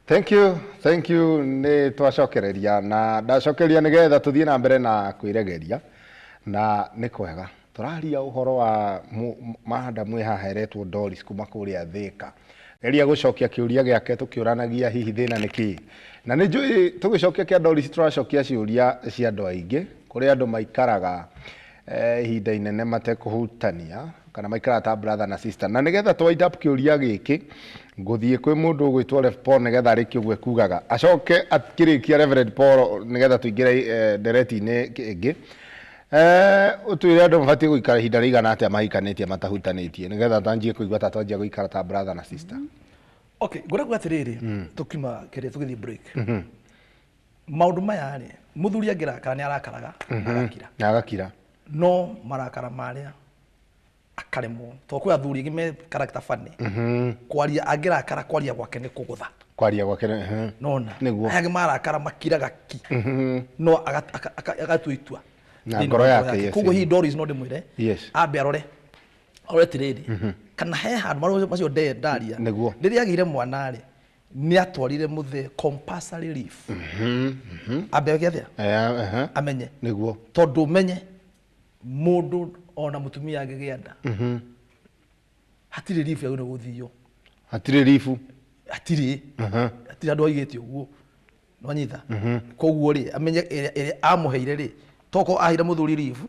Thank you, thank you. Nĩ twacokereria na ndacokeria nĩgetha tũthiĩ na mbere na kwĩregeria na nĩ kwega tũraria ũhoro wa madam wĩ haha eretwo Doris kuma kũrĩa Thĩka. Geria gũcokia kĩũria gĩake tũkĩũranagia hihi thĩna nĩ kĩĩ. Na nĩ njũĩ tũgĩcokia kĩa Doris tũracokia ciũria cia andũ aingĩ. Kũrĩ andũ maikaraga ihinda inene matekũhutania kana maikaraga ta brother na sister. Na nĩgetha tũ wind up kĩũria gĩkĩ, ngũthiĩ kwĩ mũndũ ũgwĩtwo Rev Paul nĩgetha arĩkie ũguo ekugaga. Acoke akĩrĩkia Reverend Paul nĩgetha tũingĩre ndereti-inĩ ĩngĩ. Ũtwĩre andũ mabatiĩ gũikara ihinda rĩigana atĩa mahikanĩtie matahutanĩtie nĩgetha twanjie kũigua ta twanjia gũikara ta brother na sister. Okay, ngwenda kuga atĩrĩrĩ, tũkiuma kĩrĩa tũgĩthiĩ break. Maũndũ maya rĩ, mũthuri angĩrakara nĩ arakaraga na agakira. Na agakira. No marakara marĩa akaremwo tondũ kwĩ athuri aingĩ me character funny. Kwaria angĩrakara kwaria gwake nĩ kũgũtha. Kwaria gwake nĩ Nona. Nĩguo. Aya angĩ marakara makiraga ki. No agatua itua. Na Thĩinĩ ngoro wa yake, yes, Koguo yes. hihi Doris no ndĩmwĩre ambe arore arore atĩrĩrĩ, kana he handũ marĩa macio ndaria. Rĩrĩa agĩire mwana rĩ, nĩ atwarire mũthee compulsory leave. Ambe eke atĩa? Amenye. Tondũ ũmenye mũndũ ona mũtumia angĩgĩa nda, hatirĩ leave yagĩrĩirwo gũthio. Hatirĩ leave. Hatirĩ. Hatirĩ andũ oigĩte ũguo. Nĩwanyita? Koguo rĩ, amenye ĩrĩa amũheire rĩ, tokorwo aheire mũthuri leave,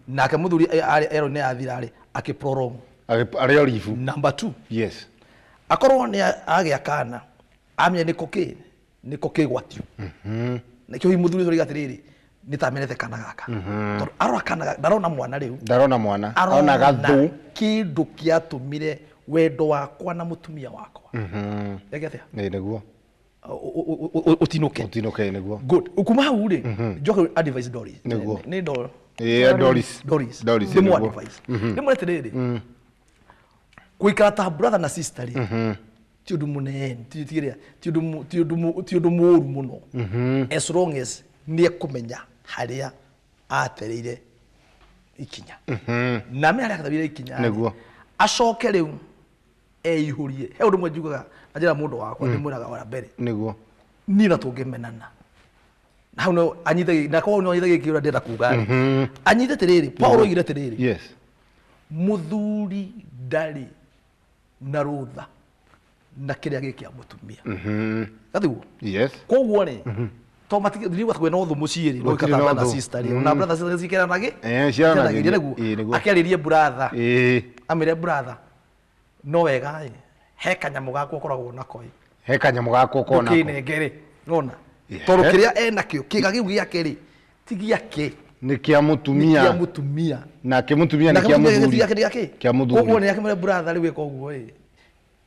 nake mũthuri erwo nĩ yathira rĩ, akĩ prolong. Arĩ o leave. Number two. Akorwo nĩ agĩa kana, amenye nĩko kĩ, nĩko kĩgwatio. Nĩkĩo hihi mũthuri ũcio oiga atĩrĩrĩ, nĩ ta amenete kana gaka. Tondũ arora kana gaka, ndarona mwana rĩu. Ndarona mwana. Arona gathũ. Kĩndũ kĩatũmire wendo wakwa na mũtumia wakwa. Eke atĩa? Ĩĩ nĩguo. Ũtinũke. Ũtinũke nĩguo. Good. Kuma hau rĩ, njoke advice Doris. Nĩguo. Nĩ Doris. Ĩĩ Doris. Doris. Doris Ndĩmũ nĩguo. advice. Ndĩmwĩre atĩrĩrĩ, gũikara ta brother na sister rĩ, ti ũndũ mũnene, ti ti kĩrĩa, ti ũndũ ti ũndũ ti ũndũ mũũru mũno. As long as nĩ ekũmenya harĩa atereire ikinya. Na amenya harĩa atereire ikinya rĩ, acoke rĩu eihũrie. He ũndũ ũmwe njugaga na njĩra mũndũ wakwa, ndĩmwĩraga wa mbere. Niĩ na tũngĩmenana. Na hau no anyite, na korwo no anyite gĩkĩ ũrĩa ndĩrenda kuga rĩ. Anyite atĩrĩrĩ, Paul oigire atĩrĩrĩ. Mũthuri ndarĩ na rũtha na kĩrĩa gĩ kĩa mũtumia. Gatiguo? Koguo rĩ, to matigĩ thiĩ kwĩna ũthũ mũciĩ rĩ, no Gũtirĩ na ikatamba na ũthũ. sister rĩ, ona brother sister cikeranagi. Ciaranagĩria. Ciaranagĩria nĩguo. Ĩĩ, nĩguo. Akĩarĩrie brother. Amĩre brother, no wega ĩ, he kanyamũ gakwa ũkoragwo nako ĩ. He kanyamũ gakwa ũkoragwo nako. Ndũkĩnengere, nĩwona? Tondũ kĩrĩa enakĩo, kĩga kĩu gĩake rĩ, ti gĩake. Nĩ kĩa mũtumia. Nĩ kĩa mũtumia. Nake mũtumia nĩ kĩa mũthuri. Nake mũtumia gĩake? Kĩa mũthuri. Koguo nĩ akĩmwĩra brother rĩu ĩka ũguo ĩ.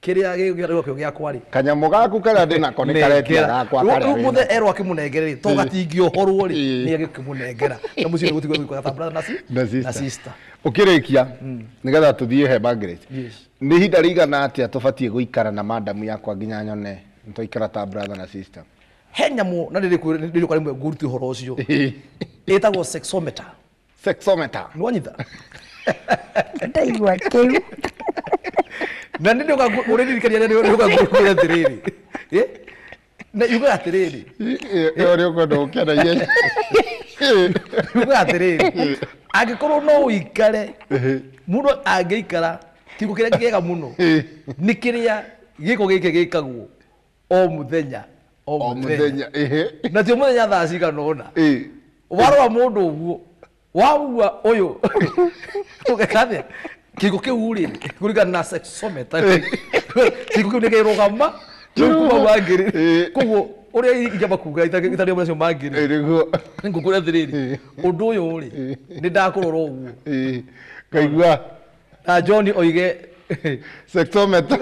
Kĩrĩa gĩakwa gĩakwa rĩ. Kanyamũ gaku karĩa ndĩ nako nĩ karetia gakwa karĩa Rĩu wĩ mũthee nako. erwo akĩmũnengere rĩ, to gatingĩohorwo rĩ, nĩ agĩkĩmũnengera. Na mũciĩ nĩ gũtigwo gũikara ta brother Na sister. na sister. Ũkĩrĩkia, nĩgetha tũthiĩ he Margaret. Nĩ ihinda rĩigana atĩa tũbatiĩ gũikara na madam yakwa nginya nyone nĩ twaikara ta brother na sister? He nyamũ na nĩrĩũka rĩmwe ngũrute ũhoro ũcio. Ĩtagwo sexometer. Sexometer. Nĩwanyita? Ndaigua kĩu. Na nĩ ndĩũka ũrĩririkania nĩ ndĩũka ngũkwĩra atĩrĩrĩ. Na yugaga atĩrĩrĩ. Ĩyo nĩ ũkwenda gũkena ihenya. Yugaga atĩrĩrĩ. Angĩkorwo no ũikare, mũndũ angĩikara, kĩndũ kĩrĩa kĩega mũno nĩ kĩrĩa gĩko gĩkĩ gĩkagwo o mũthenya o O mũthenya. mũthenya, ĩhĩ. Na ti mũthenya thaa cigana ũna. Warora mũndũ ũguo, waua ũyũ, ũgeka atĩa? Kĩgo kĩu rĩ, kũringana na sexometer rĩ, kĩgo kĩu nĩkĩrũgama, rĩu kuma hau hangĩ rĩ, koguo ũrĩa ingĩamba kuga itarĩ macio mangĩ rĩ, nĩngũkwĩra atĩrĩrĩ, ũndũ ũyũ rĩ, nĩ ndakũrora ũguo. Ngaigua. Na John oige Sexometer.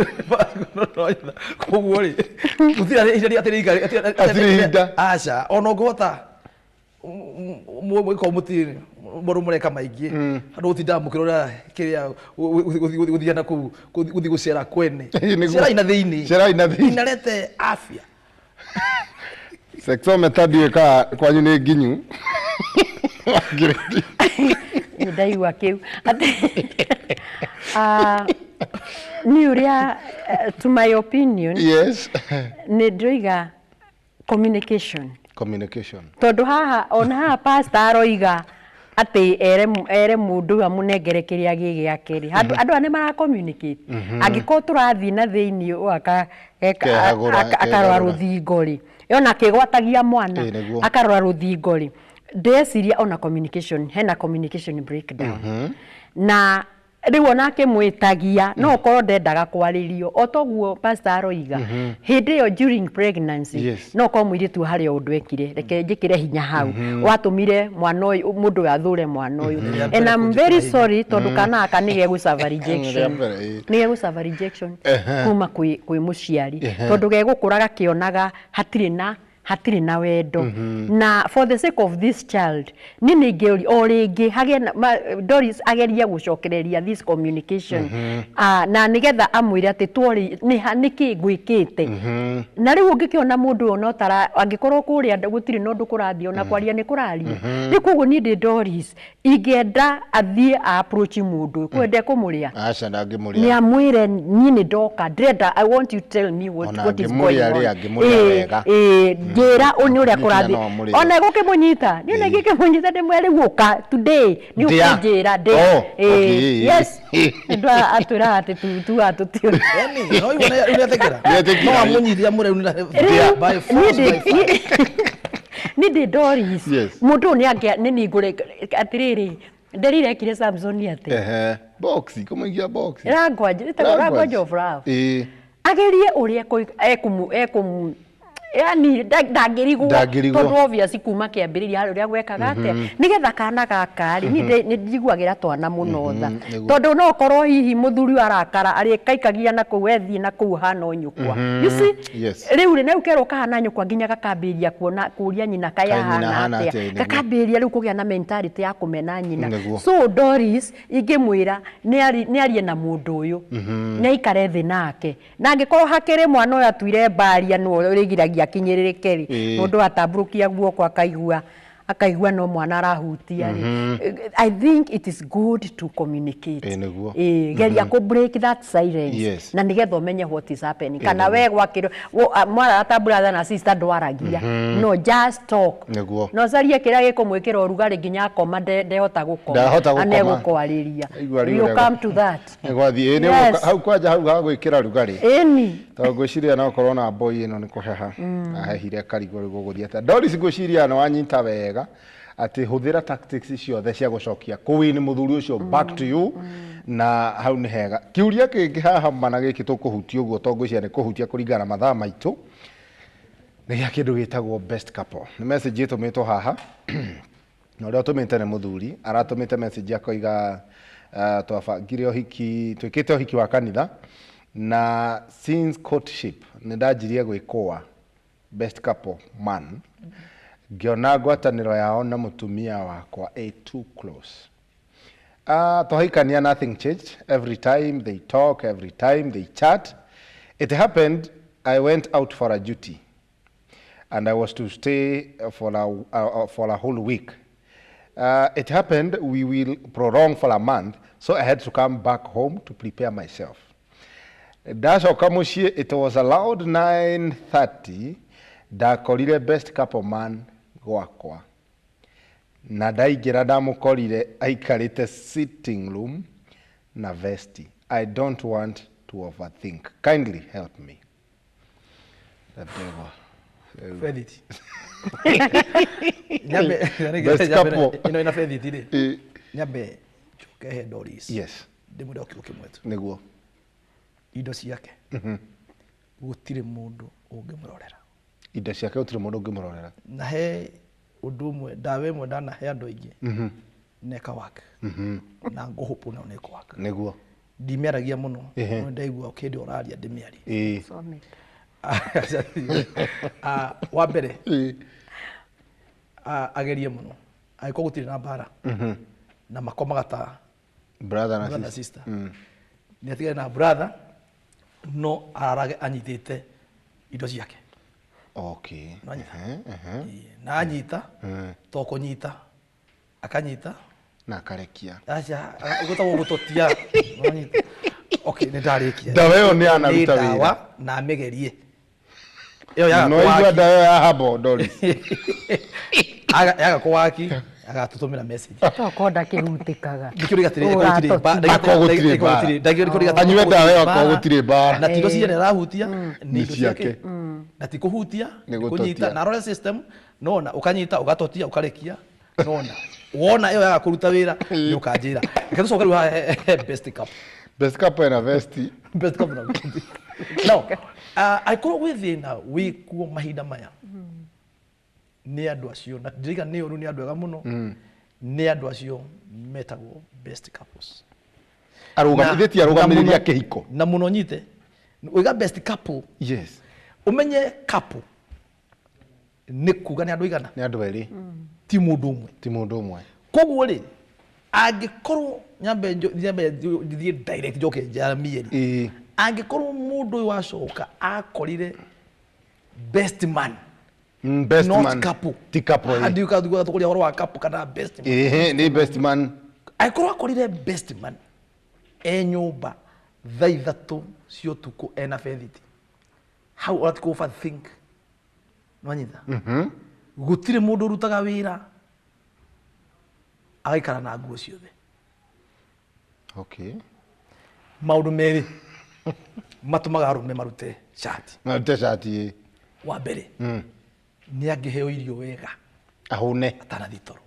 Koguo rĩ, gũtirĩ ihinda atĩ rĩikare Hatirĩ ihinda. Aca, ona ũngĩhota mũgĩkorwo mũtirĩ maũndũ mũreka maingĩ, handũ gũtindaga mũkĩrora kĩrĩa gũthiĩ na kũu gũthiĩ gũcera kwene. Cerai na thĩinĩ. Cerai na thĩinĩ. Inarete afya. Sexometer ndiũĩ kana kwanyu nĩ nginyu. Nĩ ndaigua kĩu. Atĩ, Niĩ ũrĩa to my opinion, nĩ ndĩroiga communication. Communication. Tondũ haha ona haha pastor aroiga atĩ ere ere mũndũ ũyũ amũnengere kĩrĩa gĩ gĩake rĩ, handũ andũ aya nĩ mara communicate. Angĩkorwo tũrathiĩ na thĩinĩ ũyũ Kehagũra, akarora kehagũra. rũthingo rĩ, ona akĩgwatagia mwana Ĩ, nĩguo. akarora rũthingo rĩ, ndĩreciria ona communication, hena communication breakdown. Na rĩu ona akĩmwĩtagia no ũkorwo ndendaga kwarĩrio o toguo pastor aroiga hĩndĩ ĩyo during pregnancy. No ũkorwo mũirĩtu harĩ o ũndũ ekire, reke njĩkĩre hinya hau, watũmire mwana ũyũ, mũndũ ũyũ athũre mwana ũyũ. Rĩa And mbere I'm kũnjĩkĩra very hinya. sorry tondũ kana gaka nĩ gegũsuffer Rĩa rejection. mbere, ĩ. Nĩ gegũsuffer rejection kuma kwĩ mũciari tondũ gegũkũra gakĩonaga hatirĩ na wendo. Na for the sake of this child, niĩ nĩ ingĩũria o rĩngĩ hagĩe na Doris agerie gũcokereria this communication, na nĩgetha amwĩre atĩ tworĩ nĩkĩ ngwĩkĩte. Na rĩu ũngĩkĩona mũndũ ũyũ no tara angĩkorwo kũrĩa gũtirĩ na ũndũ kũrathiĩ, ona kwaria nĩ kũrario rĩu. Koguo niĩ ndĩ Doris ingĩenda athiĩ a approach mũndũ ũyũ kũrĩa ndekũmũrĩa. Aca, ndangĩmũrĩa. Nĩ amwĩre, niĩ nĩ ndoka, ndĩrenda, I want you to tell me what, Ona what is going angĩmũrĩa on. rĩ, angĩmũrĩa wega. Ĩĩ, njĩra nĩ ũrĩa Nginya kũrathiĩ. no amũrĩe. Ona gũkĩmũnyita niĩ ona gĩkĩmũnyita ndĩmwĩre, rĩu ũka today nĩ Ndĩa. ũkũnjĩra ndĩa. Oh, okay. Yes, andũ aya atwĩraga atĩ tugaga tũtiũĩ. Yani, no igua nĩ etĩkĩra. Nĩetĩkĩra. No amũnyithia mũrĩu nĩ Rĩu, by force, by fire. Niĩ ndĩ Doris, mũndũ ũyũ nĩ angĩa nĩ ningũre atĩrĩrĩ, nderire ekire Samson atĩ Box, kũmũikia box. Language, ĩtagwo language of love. Agerie ũrĩa ekũmũ yani ndangĩrigwo. Ndangĩrigwo. Tondũ obvious kuma kĩambĩrĩria harĩ ũrĩa gwekaga atĩa nĩgetha kana gaka rĩ, niĩ nĩ njiguagĩra twana mũno tha, tondũ no ũkorwo hihi mũthuri ũyũ arakara arĩkaikagia na kũu ethiĩ na kũu hana o nyũkwa, you see? Rĩu rĩ, na rĩu kerwo kahana nyũkwa nginya gakambĩrĩria kuona kũria nyina kaĩ Kaĩ nyina ahana ahana atĩa. atĩa, nĩguo. Gakambĩrĩria rĩu kũgĩa na mentality ya kũmena nyina. So Doris ingĩmwĩra nĩ arie na mũndũ ũyũ, nĩ aikare thĩ nake, na angĩkorwo hakĩrĩ mwana ũyũ atuire mbaria nĩwe ũrĩgiragia akinyĩrĩrĩke rĩ, mũndũ atambũrũkia guoko akaigua no mwana arahutia rĩ, I think it is good to communicate. Ĩĩ, nĩguo. Ĩĩ, geria kũ break that silence na nĩgetha ũmenye what is happening, kana we gwakĩrwo mwarara ta brother na sister ndwaragia, no just talk. No carie kĩrĩa gĩkũmwĩkĩra ũrugarĩ nginya akoma ndehota gũkoma. Ndahota gũkoma. Na egũkwarĩria. Aigua rĩu You ũrĩa come to that. Nĩgwathiĩ. Ĩĩ, nĩ hau kwanja hau ha gwĩkĩra rugarĩ. Ĩni. Tondũ ngwĩciria no korwo na boy ĩno nĩ kũheha ahehire karigwo. Rĩu gũgũthiĩ atĩa, Doris? Ngwĩciria nĩ wanyita wega atĩ hũthĩra tactics ciothe cia gũcokia kũwin mũthuri ũcio back to you, na hau nĩ hega. Kĩũria kĩngĩ haha mana gĩkĩ tũkũhutia ũguo, tondũ ngwĩciria nĩ kũhutia kũringana na mathaa maitũ, nĩ gĩa kĩndũ gĩtagwo best couple. Nĩ message ĩtũmĩtwo haha, na ũrĩa ũtũmĩte nĩ mũthuri. Aratũmĩte message akoiga, twabangire ũhiki, twĩkĩte ũhiki wa kanitha, na since courtship nĩ ndanjirie gwĩkũa best couple man, ngĩona ngwatanĩro yao na mũtumia wakwa ĩ too close. Twahikania nothing changed. Every time they talk, every time they chat. It happened I went out for a duty and I was to stay for a whole week. It happened we will prolong for a month, so I had to come back home to prepare myself. Ndacoka mũciĩ, it was around 9:30, ndakorire best couple man gwakwa, na ndaingĩra ndamũkorire aikarĩte sitting room na vesti. I don't want to overthink. Kindly help me. Ndegwa. Bethiti. Nyambe Best couple. Ĩno ĩna bethiti rĩ, nyambe njoke he Doris, ndĩmwĩre o kiugo kĩmwe tu. Indo ciake gũtirĩ mũndũ ũngĩmũrorera. Indo ciake gũtirĩ mũndũ ũngĩmũrorera. Na he ũndũ ũmwe, ndawa ĩmwe ndanahe andũ aingĩ na ĩka work, na ngũhũpũ nayo nĩ ĩkũ work. Ndimĩaragia mũno, no ndaigua kĩndũ ũraria ndĩmĩarie. Wa mbere, agerie mũno angĩkorwo gũtirĩ na mbara na makomaga ta brother na brother na sister. Sister, nĩ atigane na brother, no ararage anyitĩte indo ciake. Nĩwanyita? Ehe. Ĩĩ, na anyita to kũnyita akanyita na akarekia. Aca, gwĩtagwo gũtotia. Nĩwanyita? Okay, nĩ ndarĩkia. Ndawa ĩyo nĩ yanaruta Nĩ wĩra. ndawa na amĩgerie. Ĩyo yaga No igua kũwaki. ndawa ĩyo ya habo Doris. Yaga kũwaki agatũtũmĩra message. Tokorwo ndakĩhutĩkaga. Nĩkĩo rĩga atĩrĩrĩ, akorwo gũtirĩ Akorwo gũtirĩ akorwo mbara. ndagĩrĩ kũrĩga Anyue ndawa ĩyo akorwo gũtirĩ mbara. Na ti indo ciene arahutia, nĩ Nĩ indo ciake. ciake. Na ti kũhutia, Nĩ nĩ kũnyita. gũtotia. Na arore system, nona ũkanyita ũgatotia ũkarekia, nona wona ĩyo yaga kũruta wĩra nĩ ũkanjĩra. Reke tũcoke rĩu haha he best couple. Best couple ena vesti. Best couple na vesti. Now, angĩkorwo gwĩ thĩna wĩkuo mahinda maya nĩ andũ acio, na ndĩraiga nĩ ũru, nĩ andũ ega mũno, nĩ andũ acio metagwo best couples. Arũgam ithe ti arũgamĩrĩri a kĩhiko. Na mũno nyite ũiga best couple. Yes. Ũmenye couple nĩ kuga nĩ andũ aigana? Nĩ andũ erĩ. Ti mũndũ ũmwe. Ti mũndũ ũmwe. Koguo rĩ, angĩkorwo nyambe thiĩ direct njoke njaramie rĩ, angĩkorwo mũndũ ũyũ wacoka akorire best man, Best not man. couple. Ti couple, ĩĩ. Hadi ukathugua tukuria ũhoro wa couple kana best man. Ĩĩ, nĩ best man. Angĩkorwo akorire best man e nyũmba thaa 3 cia ũtukũ ena bethiti, hau ũrati kũ overthink. Nwanyita? Gũtirĩ mũndũ ũrutaga wĩra agaikara na nguo ciothe. Okay. Maũndũ merĩ matũmaga arũme marute cati. Marute cati, ĩĩ. Wa mbere, nĩ angĩheo irio wega. Ahũne. Atanathiĩ toro.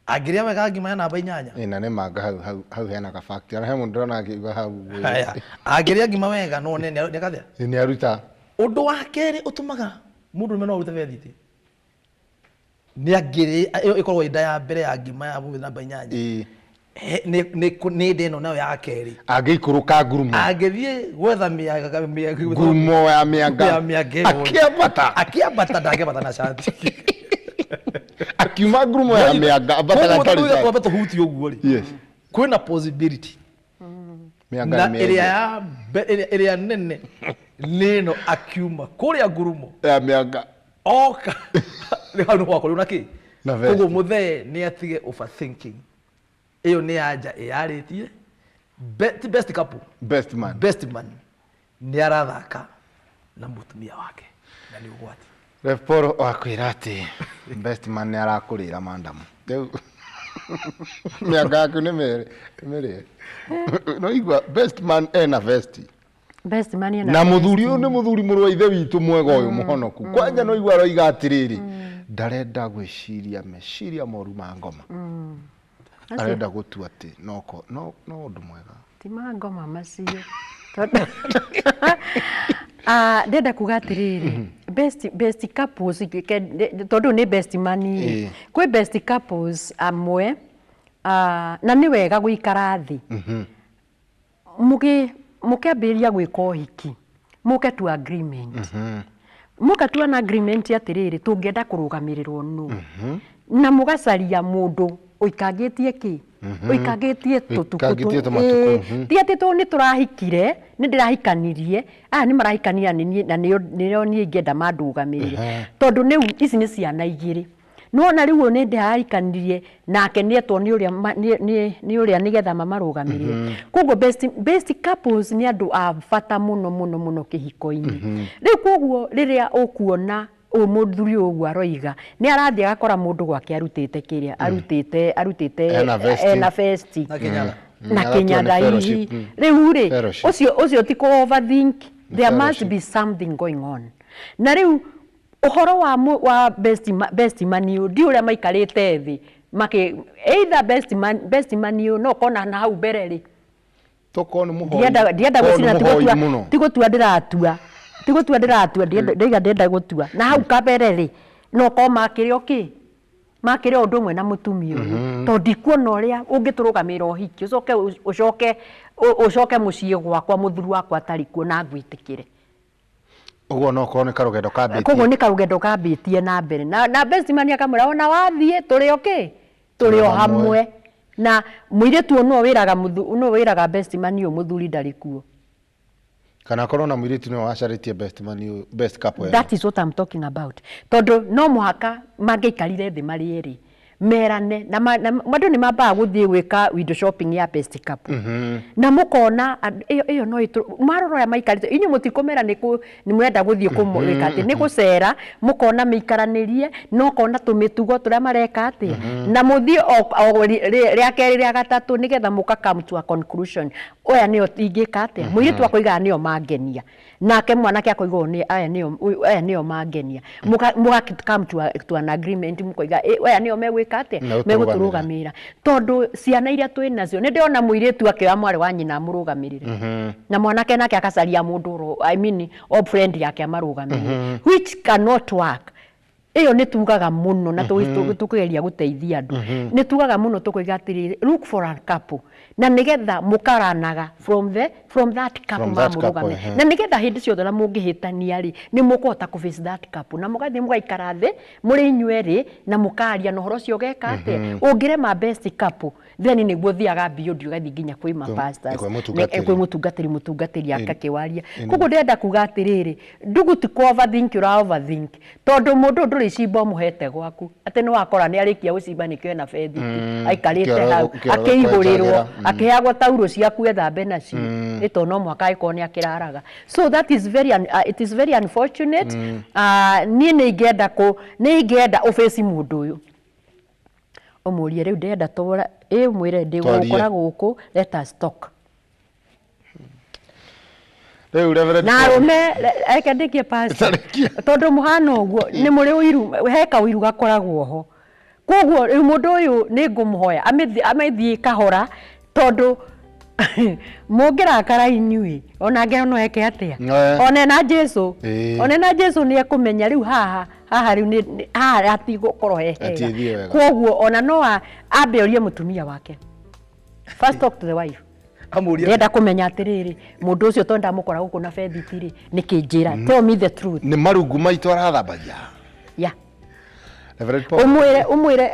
Angĩrĩa wega ngima ya namba 8. Ĩĩ, na nĩ manga hau, hau, hau hena ka fact. Ona he mũndũ ndĩrona akiuga hau ũguo. Haya, angĩrĩa ngima wega no one nĩ akathĩa. Ĩĩ, nĩ aruta. Ũndũ wa kerĩ ũtũmaga mũndũ ũrũme no arute bethiti nĩ angĩrĩ ĩyo ĩkoragwo ĩ nda ya mbere ya ngima ya mũthĩ namba 8. He, nĩ nda ĩno nayo ya kerĩ. Angĩikũrũka ngurumo. Angĩthiĩ gwetha mĩanga, mĩanga, Ngurumo ya mĩanga. Ya mĩanga ĩyo. Akĩambata. Akĩambata, ndangĩambata na cati. Akiuma ngurumo ya mĩanga, ambataga Koguo atarĩ tũrĩa cati. twambe tũhutie ũguo rĩ. Yes. Kwĩna possibility. Mĩanga Na nĩ ĩrĩa mĩendia. ya mbe, ĩrĩa nene nĩ ĩno akiuma kũrĩa ngurumo. Ya mĩanga. Oka. Nĩ hau nĩ gwakorirwo na kĩ? Na vest. Koguo mũthee nĩ atige overthinking. Ĩyo nĩ anja ĩyarĩtie. Ti best couple. Best man. Best man nĩ arathaka na mũtumia wake na nĩ ũgwati. Rev Paul wakwĩra atĩ best man nĩ arakũrĩra mandamu. Rĩu mĩanga yaku nĩ mĩrĩe. No igua best man ena vesti. Best man ena Na vesti. mũthuri ũyũ nĩ mũthuri mũrũ wa ithe witũ mwega ũyũ mũhonoku. Kwanja no igua aroiga atĩrĩrĩ, ndarenda gwĩciria meciria moru ma ngoma. Arenda gũtua atĩ no ũndũ mwega. Ti ma ngoma macio. Tondũ ndĩrenda kuga atĩrĩrĩ, best couples, tondũ nĩ best man rĩ, kwĩ best couples amwe, na nĩ wega gũikara thĩ. Mũkĩambĩrĩria gwĩka ũhiki, mũke to agreement. Mũka to an agreement atĩrĩrĩ, tũngĩenda kũrũgamĩrĩrwo nũ. Na mũgacaria mũndũ ũikangĩtie kĩ? Ũikangĩtie tũtukũ Ũikangĩtie tũmatukũ, Ti atĩ tondũ nĩ tũrahikire, nĩ ndĩrahikanirie, aya nĩ marahikania na nĩ niĩ, na nĩo niĩ ingĩenda mandũgamĩrĩre. Tondũ rĩu ici nĩ ciana igĩrĩ. Nĩwona rĩu ũyũ nĩ ndĩrahikanirie nake nĩetwo nĩ ũrĩa ma-, nĩ, nĩ, nĩ ũrĩa nĩgetha mamarũgamĩrĩre. Koguo best couples nĩ andũ a bata mũno mũno mũno kĩhiko-inĩ. Rĩu koguo rĩrĩa ũkuona ũyũ mũthuri ũyũ ũguo aroiga, nĩ arathiĩ agakora mũndũ gwake arutĩte kĩrĩa, arutĩte Ena vesti. ena vesti. Na kĩnyatha. Na Agatũa nĩ kĩnyatha hihi. fellowship. Rĩu rĩ, Fellowship. ũcio ti kũ overthink. There must Fellowship. be something going on. Na rĩu ũhoro wa wa best man ũyũ, ndiũĩ ũrĩa maikarĩte thĩ, makĩ, either best man ũyũ, no ũkona na hau mbere rĩ. Tokorwo nĩ mũhoi. Ndienda, ndienda Tokorwo nĩ gwĩciria, mũhoi mũno. ti gũtua ndĩratua. Ti gũtua ndĩratua, ndaiga ndĩrenda gũtua. Na hau kabere rĩ, no ũkorwo makĩrĩ o kĩ? Makĩrĩ o ũndũ ũmwe na mũtumia ũyũ. Tondũ ndikuona ũrĩa ũngĩtũrũgamĩrĩra ũhiki, ũcoke mũciĩ gwakwa mũthuri wakwa atarĩ kuo na ngwĩtĩkĩre. Ũguo no ũkorwo nĩ karũgendo kambĩtie. Koguo nĩ karũgendo kambĩtie na mbere. Na best man akamwĩra ona wathiĩ tũrĩ o kĩ? Tũrĩ o hamwe. Na mũirĩtu ũyũ nĩwe wĩraga mũthu-, nĩwe wĩraga best man ũyũ mũthuri ndarĩ kuo. Kana akorwo na mũirĩtu nĩwe wacarĩtie best man ũyũ, best couple ĩno. That is what I'm talking about. Tondũ no mũhaka mangĩaikarire thĩ marĩ erĩ. Merane na andũ nĩ mambaga gũthiĩ gwĩka window shopping ya best couple na mũkona ĩyo no marora ũrĩa maikarĩte. Inyuĩ mũtikũmera nĩ mũrenda gũthiĩ kũmwĩka atĩ nĩ gũcera, mũkona mĩikaranĩrie na ũkona tũmĩtugo tũrĩa mareka atĩa, na mũthiĩ o rĩa kerĩ, rĩa gatatũ, nĩgetha mũka come to a conclusion, oya nĩo ingĩka atĩa. Mũirĩtu akoigaga nĩo mangenia, nake mwanake akoiga ũũ, nĩ aya nĩo, aya nĩo mangenia. Mũga come to an agreement, mũkoiga, "Ĩ, aya nĩo megwĩka atĩa, Megũtũrũgamĩrĩra." Megũtũrũgamĩrĩra, tondũ ciana iria twĩ nacio, nĩ ndĩrona mũirĩtu akĩoya mwarĩ wa nyina amũrũgamĩrĩre, na mwanake nake akacaria mũndũ I mean, o friend yake amarũgamĩrĩre, which cannot work. Ĩyo nĩ tugaga mũno na tũkĩgeria gũteithia andũ, nĩ tugaga mũno tũkoiga atĩrĩrĩ, look for a couple, na nĩgetha mũkaranaga from that couple. From that couple, mamũrũgamĩrĩre na nĩgetha hĩndĩ ciothe na mũngĩhĩtania rĩ, nĩ mũkũhota kũ face that couple, na mũgathiĩ mũgaikara thĩ mũrĩ inyuerĩ na mũkaria, na ũhoro ũcio ũgeka atĩa. Ũngĩrema best couple, then nĩguo thiaga beyond, ũgathiĩ nginya kwĩ ma pastors. Kwĩ mũtungatĩri. Kwĩ mũtungatĩri akakĩwaria. Koguo ndĩrenda kuga atĩrĩrĩ, ndugu, ti kũ overthink, ũra overthink, tondũ mũndũ ũyũ ndũrĩ cimba ũmũhete gwaku, atĩ nĩ wakora nĩ arĩkia gũcimba nĩkĩo ena bethiti aikarĩte hau kĩoro akĩihũrĩrwo, kwenjagĩra. Akĩheagwo taurũ ciaku ethambe nacio, nĩ tondũ no mũhaka angĩkorwo nĩ akĩraraga. So that is very it is very unfortunate. Niĩ nĩ ingĩenda ũbĩci mũndũ ũyũ, ũmũrie, rĩu ndĩrenda tũra ĩ ũmwĩre ndĩgũkora gũkũ, let us talk. Rĩu Reverend Na Paul, arũme, reke ndĩkie, pastor. Tarĩkia. Tondũ mũhana ũguo nĩ mũrĩ ũiru, he kaũiru gakoragwo ho. Koguo rĩu mũndũ ũyũ nĩ ngũmũhoya amĩthiĩ kahora, tondũ mũngĩrakara inyuĩ, ona ngero no eke atĩa. One na Jesu, one na Jesu nĩ ekũmenya rĩu haha haha rĩu haha hatigũkorwo he hega. Hatigũthiĩ wega. Koguo ona no ambe orie mũtumia wake. First talk to the wife. Amũrie. Ndĩrenda kũmenya atĩrĩrĩ, mũndũ ũcio to ndamũkora gũkũ na bethiti rĩ, nĩkĩ? Njĩra, tell me the truth. Nĩ marungu maitũ arathambagia. Yeah. Reverend Paul. Ũmwĩre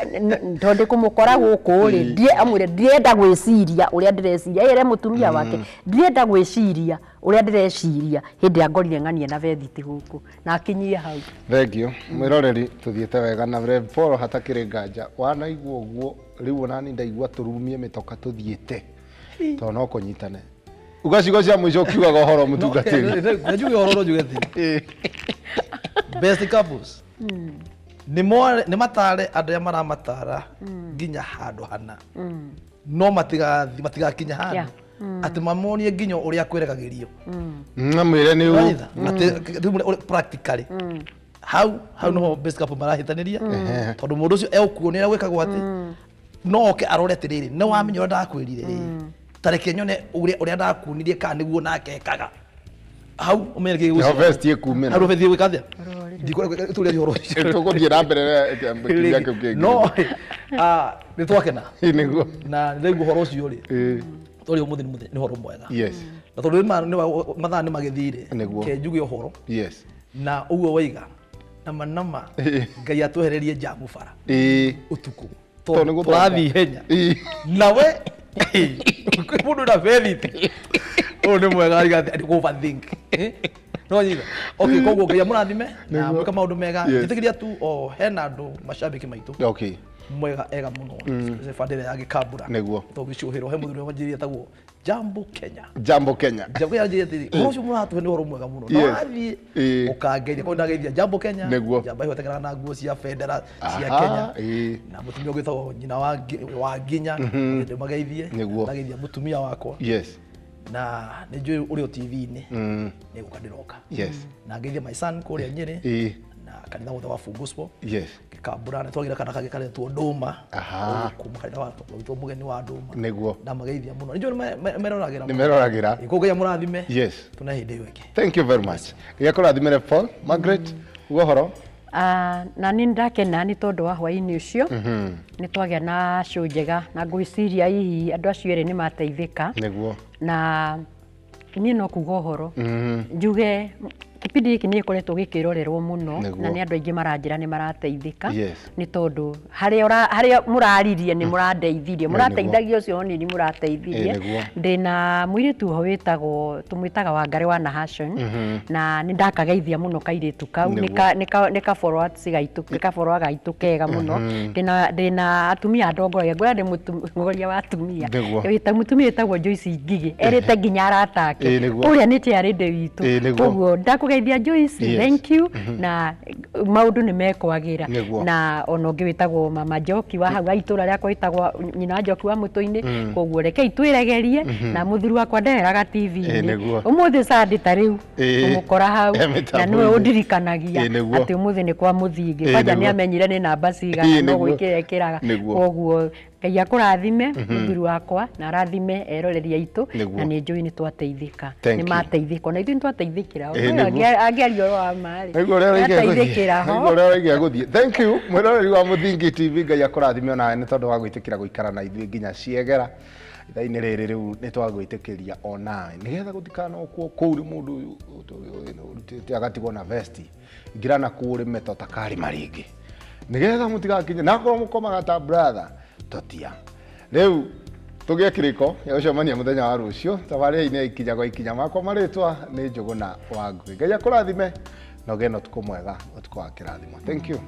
tondũ kũmũkora gũkũ rĩ, ndie amwĩre ndĩrenda gwĩciria ũrĩa ndĩreciria, ĩre mũtumia wake, ndĩrenda gwĩciria ũrĩa ndĩreciria hĩndĩ ĩrĩa ngorire ng'ania na bethiti gũkũ, na akinyie hau. Thank you, mwĩroreri. Tũthiĩte wega na Rev Paul, hatakĩrĩ nganja. Wanaigua ũguo rĩu, onani ndaigua tũrumie mĩtoka tũthiĩte, tondũ no kũnyitane. Uga ciugo cia mũico ũkiugaga ũhoro mũtungatĩri. Njuge ũhoro, no njuge atĩrĩ, best couples nĩ matare andũ arĩa maramatara nginya handũ hana, no matigakinya handũ atĩ mamonie nginya ũrĩa kwĩrekagĩrio. Namwĩre nĩ Wanyita? Atĩ rĩu practically hau hau noho best couple marahĩtanĩria, tondũ mũndũ ũcio egũkuonia ũrĩa gwĩkagwo, atĩ no oke arore atĩrĩrĩ, nĩ wamenya ũrĩa ndakwĩrire rĩ, ta reke nyone ũrĩa ndakuonirie kana nĩguo nake ekaga. Hau ũmenye kĩĩ Nĩho vest ĩkumĩra. Hau vest ĩgwĩka atĩa? Ndikũrĩa ũhoro ũcio. Tũgũthiĩ na mbere na kĩũria kĩu kĩngĩ. No nĩ twakena. Nĩguo. Na nĩndĩraigua ũhoro ũcio rĩ, tũrĩ ũmũthĩ nĩ ũhoro mwega, na tondũ mathaa nĩ magĩthire, ke njuge ũhoro na ũguo waiga nama nama. Ngai atwehererie njamu bara ũtukũ, Tondũ nĩ tondũ gũthonga. tũrathiĩ ihenya. Nawe kwĩ mũndũ na bethiti ũyũ nĩ mwega, ariga atĩ nĩ overthink. Eh? No nyita, okay. Koguo Ngai amũrathime na mwĩka maũndũ mega. Njĩtĩkĩria tu o hena andũ macambĩki maitũ mwega ega mũno, bendera ya gĩkambura. Tondũ gĩcuhĩrwo he mũthuri wanjĩrĩria etagwo Jambo Kenya. Jambo Kenya. Jambo Kenya njĩrĩria atĩrĩ, ũhoro ũcio mũratũhe nĩ ũhoro mwega mũno, na wathiĩ ũkangeithia. Koguo ndageithia Jambo Kenya. Jambo ĩhotekanaga na nguo cia bendera cia Kenya, na mũtumia ũgĩtagwo nyina wa nginya ndĩmageithie. Ndageithia mũtumia wakwa, na nĩ njũĩ ũrĩ o TV-inĩ, nĩ gũka ndĩroka, na ngeithie my son kũrĩa Nyĩrĩ, na kanitha wothe wa Full Gospel gĩkambura. Nĩ twagira kana kangĩ karetwo Ndũma kuma kanitha wa witũ mũgeni wa Ndũma. Ndamageithia mũno, nĩ njũĩ nĩ meroragĩra. Nĩ meroragĩra. Koguo Ngai amũrathime. Tuna hĩndĩ ĩyo ĩngĩ. Thank you very much. Ngai akũrathimire, Paul. Margaret, uga ũhoro. Ah, na nĩ ndakena nĩ tondũ wa hwaĩ-inĩ ũcio nĩ twagĩa na show njega, na ngwĩciria hihi andũ acio erĩ nĩ mateithĩka. Na niĩ no kuga ũhoro njuge Kĩbindi gĩkĩ nĩ gĩkoretwo gĩkĩrorerwo mũno Nĩguo. na nĩ andũ aingĩ maranjĩra nĩ marateithĩka nĩ tondũ harĩa harĩa mũraririe nĩ mũrandeithirie, mũrateithagia ũcio o nini mũrateithirie. Ndĩna mũirĩtu ho wĩtagwo, tũmwĩtaga Wangarĩ wa Nahashon, na nĩ ndakageithia mũno kairĩtu kau, nĩ ka followers gaitũ, nĩ ka follower gaitũ kega mũno. Ndĩna atumia ndongoragia, ngwĩra ndĩ mũtongoria wa atumia. Mũtumia wĩtagwo Joyce Ngigĩ, erĩte nginya arata ake, ũrĩa nĩ chairlady witũ. Koguo ndakũgeithia Joyce, thank you, na maũndũ nĩ mekwagĩra. Na ona ũngĩ wĩtagwo Mama Njoki wa hau itũra rĩakwa, wĩtagwo nyina wa Njoki wa Mũtũ-inĩ. Koguo rekei twĩregerie, na mũthuri wakwa ndeheraga TV-inĩ ũmũthĩ Sunday ta rĩu ũmũkora hau, na nĩwe ũndirikanagia atĩ ũmũthĩ nĩ kwa mũthingi. Kwanja nĩ amenyire nĩ namba cigana, no gwĩkĩra ekĩraga. Koguo Ngai akũrathime mũthuri wakwa, na arathime eroreri aitũ, na nĩ njũĩ nĩ twateithĩka, nĩ mateithĩka, ona ithuĩ nĩ twateithĩkĩra angĩaria ũhoro wa ma rĩ, nĩateithĩkĩra ho. Nĩguo ũrĩa ũraigua gũthiĩ. Thank you mwĩroreri wa Mũthingi TV, Ngai akũrathime onawe nĩ tondũ wa gwĩtĩkĩra gũikara na ithuĩ nginya ciegera ithaa-inĩ rĩrĩ. Rĩu nĩ twagwĩtĩkĩria onawe nĩgetha gũtikanokwo kũu nĩ mũndũ ũrutĩte agatigwo na vesti ngira na kũu ũrĩme to takarĩma rĩngĩ, nĩgetha mũtigakinye nakorwo mũkomaga ta brother totia. Rĩu tũgĩe kĩrĩko gĩa gũcemania mũthenya wa rũciũ tabarĩra-inĩ ya Ikinya gwa Ikinya. Makwa marĩtwa nĩ Njũgũna wa Ngũgĩ. Ngai akũrathime na ũgĩe na ũtukũ mwega, ũtukũ wa kĩrathimo. Thank you.